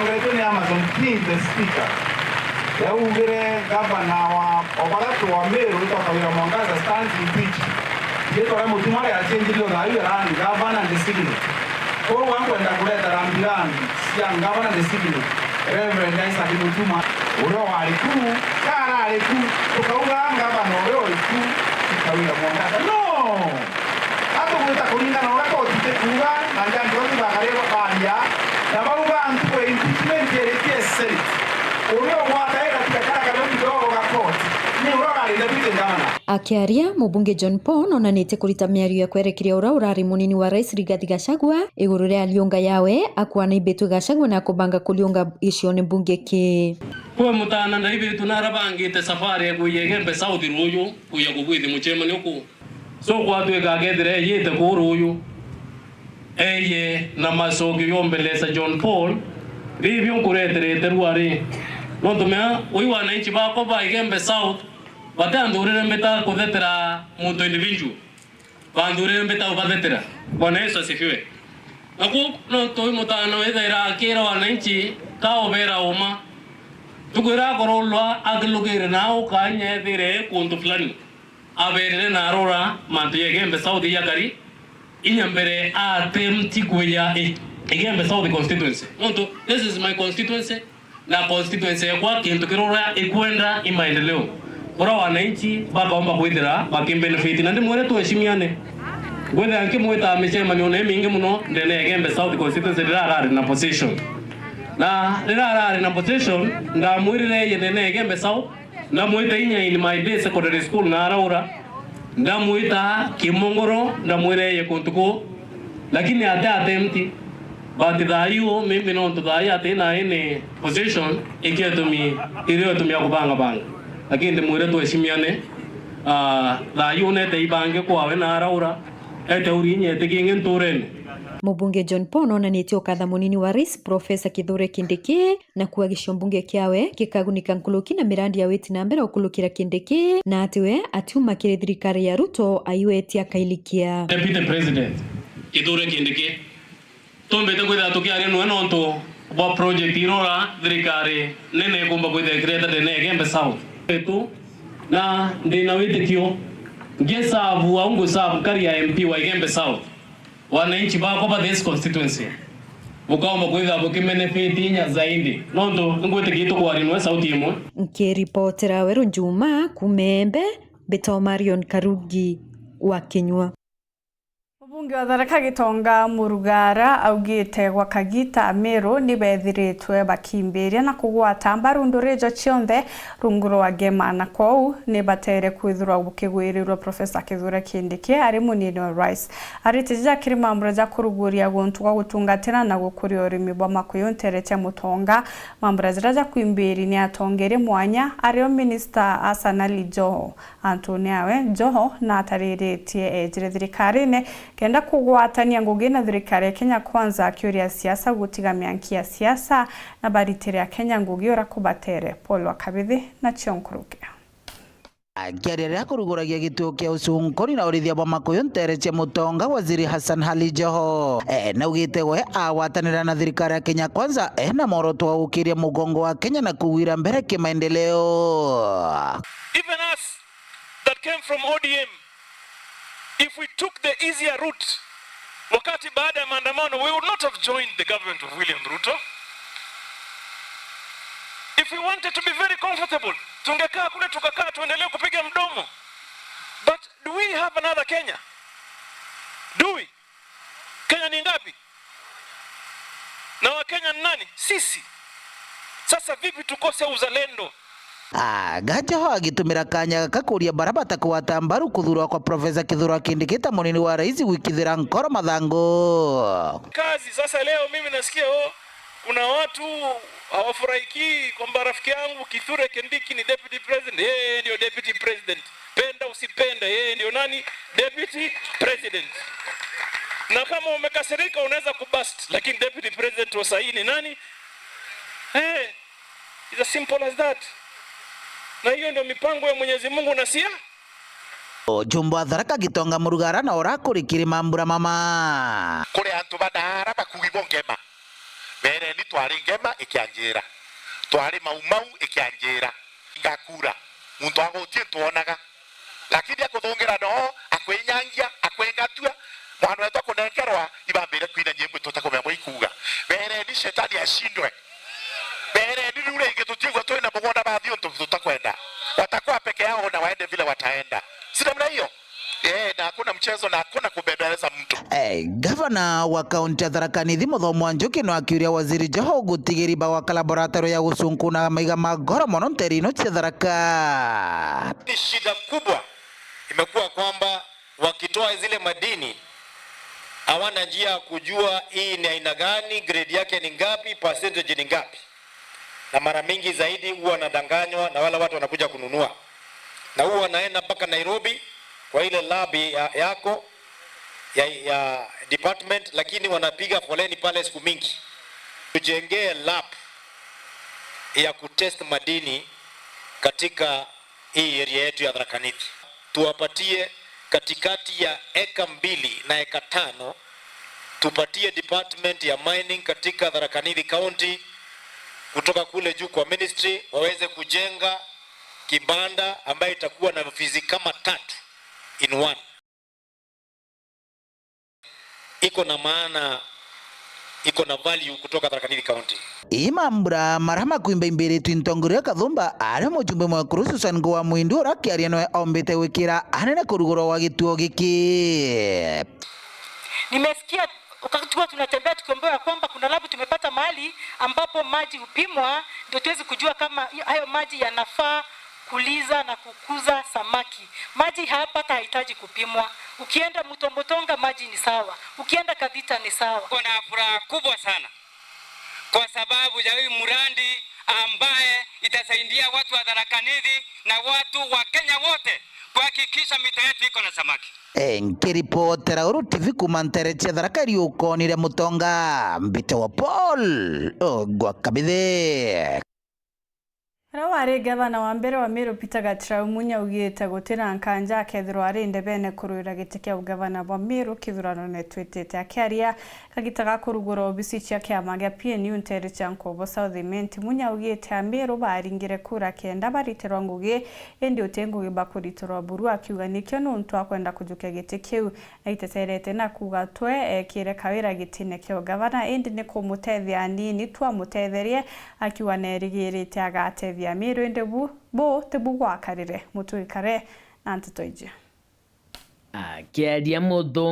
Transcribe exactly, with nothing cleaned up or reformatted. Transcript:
Ngeretwe ni Amason King, the speaker. Yaugire gavana wa, o baria twa Meru, witwa Kawira Mwangaza, stands impeached. Riitwa ria Mutuma riachenjirue thaa iu, yarari governor designate. Kwou ankwenda kureta rambirambi cia governor designate, Reverend Isaac Mutuma, uria wari ku, ka arari ku, tukauga gavana uria uri ku, ti Kawira Mwangaza. No! Atugwita kuringana na uria koti tikuuga, na nja antu bau bagari baria, na bauga ntuku ya impeachment iritie Senate. Uria ugwata ira tiga kara kadogo kidogo ga koti, ni uria urari deputy governor. Akiaria, mubunge John Paul onanitie kurita miario ya kwerekeria uria urari munini wa rais Rigathi Gachagua iguru ria aliunga yawe akwana ibitwe Gachagua na kubanga kuliunga gicione mbunge ki. Kwi mutana ndaibitwe na arabangite safari ya kuiya Igembe South ruuju, kuiya kugwithi muchemani uku. So kwatwika akethira eyite kuu ruuju, eye na macokio yombelesa John Paul, bibio nkureterete ruari. Nontu mea, ui wananchi bakwa ba Igembe South, batanthurire mbita kuthetera muntu individual. Banthurire mbita ubathetera. Bwana Yesu asifiwe. Naku nontu ui mutana withaira akira wananchi, ka ubera uma. Tukwira akorolwa akilugire na ukanya ethire kuntu fulani. Aberire na arora mantu ya Igembe South ya kari, inya mbere attempt kuiya I-, Igembe South constituency. Nontu, this is my constituency, na constituency yakwa kintu kirura ikwenda i maendeleo. Kura wananchi bakaomba kwithira bakimbenefit, na ndimwire tuheshimiane. Ngwithira nkimwita micemanio na imingi muno ndene ya Igembe South constituency riria arari na position. Na riria arari na position, ndamwirire ye ndene ya Igembe South, ndamwita inya in my day secondary school na araura, ndamwita kimongoro, ndamwira eye kuntu kuu, lakini ate attempt. But thaa iu, mimi nontu thaa iu ati na any position, ikio itumi, irio itumi ya kubanga banga. Lakini ndimwire tuheshimiane, ah, thaa iu nete ibange kwawe na araura, ete uri inya eti kingi nturene. Mubunge John Paul onanitie ukatha munini wa rais Professor Kithure Kindiki na kuuga gicicio mbunge kiawe gikagunika nkuruki na mirandi ya witi na mbere ukurukira Kindiki, na ati we atiuma kiri thirikari ya Ruto aiwetie akailikia. Deputy President Kithure Kindiki, tumbite kwithira tukiaria nwe nontu bwa project irora thirikari nene ikumba kwithira ikireta ndene ya Igembe South. Etu, na ndina witikio ngisavu au ngusavu kari ya M P wa Igembe South. Wananchi bakwa ba this constituency bukaomba kwithira bukimenefiti inya zaidi, nontu ngwitikia tukwaria nwe sauti imwe. Nkiripotera Weru Njuma kuuma Embe, mbitwa Marion Karugi wa Kinyua. Mubunge wa Tharaka Gitonga Murugara augite gwa kagita Amiru ni bethiritwe bakimbiria na kugwata mbaru ndurijo cionthe rungu rwa ngema, na kwou ni batere kwithirwa bukigwirirwa Professor Kithure Kindiki ari munini wa rais. Arite ja kiri mambura ja kuruguria guntu gwa gutungatira na gukuria urimi bwa makuyu ntere cia Mutonga. Mambura jaria ja kwimbiri ni atongeria mwanya, ario Minister Hassan Ali Joho. Antune awe, Joho natariritie ejire thirikarine kenda kugwatania ngugi na thirikari ya Kenya Kwanza, akiuria siasa gutiga mianki ya siasa na baritire Akenya ngugi uria kubatere. Paul wa Kabithi na cio nkuruki. Akiaria riria kuruguragia gituo kia ucunkuri na urithia bwa makuyu ntere cia Mutonga, Waziri Hassan Ali Joho, e, naugite we agwatanira na thirikari ya Kenya Kwanza, e, na mworoto wa gukiria mugongo wa Kenya na kugwira mbere kimaendeleo. Even us that came from O D M, if we took the easier route, wakati baada ya maandamano, we would not have joined the government of William Ruto. If we wanted to be very comfortable, tungekaa kule tukakaa tuendelee kupiga mdomo. But do we have another Kenya? Do we? Kenya ni ngapi? Na Wakenya ni nani? Sisi. Sasa vipi tukose uzalendo? Ah, Gajoho agitumira kanya gaka kuria bara batakugwata mbaru kuthurwa kwa Professor Kithure Kindiki ta munini wa rais gwikithira nkoro mathangu. Kazi, sasa leo mimi nasikia, oh, kuna watu hawafurahiki kwamba rafiki yangu Kithure Kindiki ni deputy president. Yeye ndio deputy president. Penda usipende, yeye ndio nani? Deputy president. Na kama umekasirika, unaweza kubust, lakini deputy president wa sahi ni nani? Eh, it's as simple as that. Na hiyo ndio mipango ya Mwenyezi Mungu na sia. Ujumbe wa Tharaka Gitonga Murugara na urakurikiri mambura mama. Kuri antu badaara bakugi bo ngema. Bene Ni twari ngema ikianjira, twari maumau ikianjira, ngakura muntu agutie ntwonaga, lakini akuthungira no akwinyangia, akwingatua, mwana wetu akunengerwa, ibambire kwina nyimbo tutakumenya bwa ikuuga. Bereni shetani ashindwe. Bereni riu ringi tutiigua twina mugunda bathi untu tutakwenda. Watakuwa peke yao na waende vile wataenda. Si namna hiyo? Eh, na hakuna mchezo na hakuna kubembeleza mtu. Eh, gavana wa kaunti ya Tharaka Nithi Muthomi wa Njuki no akiuria waziri Joho gutigiri ba gwaka laboratory ya gucunkuna maiga ma goro mono nteere ino cia Tharaka. Ni shida kubwa imekuwa kwamba wakitoa zile madini hawana njia ya kujua hii ni aina gani, grade yake ni ngapi, percentage ni ngapi. Na mara mingi zaidi huwa wanadanganywa na wale watu wanakuja kununua, na huwa wanaenda mpaka Nairobi kwa ile lab ya, yako ya, ya department, lakini wanapiga foleni pale siku mingi. Tujengee lab ya kutest madini katika hii area yetu ya Tharaka Nithi. Tuwapatie katikati ya eka mbili na eka tano, tupatie department ya mining katika Tharaka Nithi County kutoka kule juu kwa ministry, waweze kujenga kibanda ambayo itakuwa na ofisi kama tatu in one. Iko na maana, iko na value kutoka Tharaka Nithi County. Ii mambura maria makwimba imbiritwe ntongoria Kathumba, aria mujumbe mwekuru Susan Ngua Mwindu uria akiaria niwe ombite gwikira anene kurugurwa gwa gituo giki. Nimesikia wakati huwa tunatembea tukiambiwa ya kwamba kuna labu tumepata mahali ambapo maji hupimwa ndio tuwezi kujua kama hayo maji yanafaa kuliza na kukuza samaki. Maji hapa hata hahitaji kupimwa. Ukienda Mto Mutonga maji ni sawa, ukienda Kadhita ni sawa. Tuko na furaha kubwa sana kwa sababu ya hii mradi ambaye itasaidia watu wa Tharaka Nithi na watu wa Kenya wote kuhakikisha mito yetu iko na samaki. Nkiripotera Uru T V kuuma nteere cia Tharaka Riukoni ria Mutonga, mbite wa Paul Ogwa Kabithi. Uria wari ngavana wa mbere wa Meru Peter Gatirau Munya augite gutina nkanja akethirwa ari ndebene kuruira giti kia ugavana bwa Meru kithuranone twitite. Akiaria kagita ga kurugura obisi cia kiama gia P N U nteere cia Nkobo South Imenti, Munya augite Ameru baringire kura kenda baritirwa ngugi, indi uti ngugi bakuritirwa buru, akiuga nikio nuntu akwenda kujukia giti kiu. Aiteterete na kuuga twe ekire kawira gitine kia ugavana, indi ni kumutethia anini tu amutetherie, akiuga nerigirite agatethia Ameru, indi bu, bu tibu gwakarire. Mutwikare na nteto iji. Akiaria Muthungi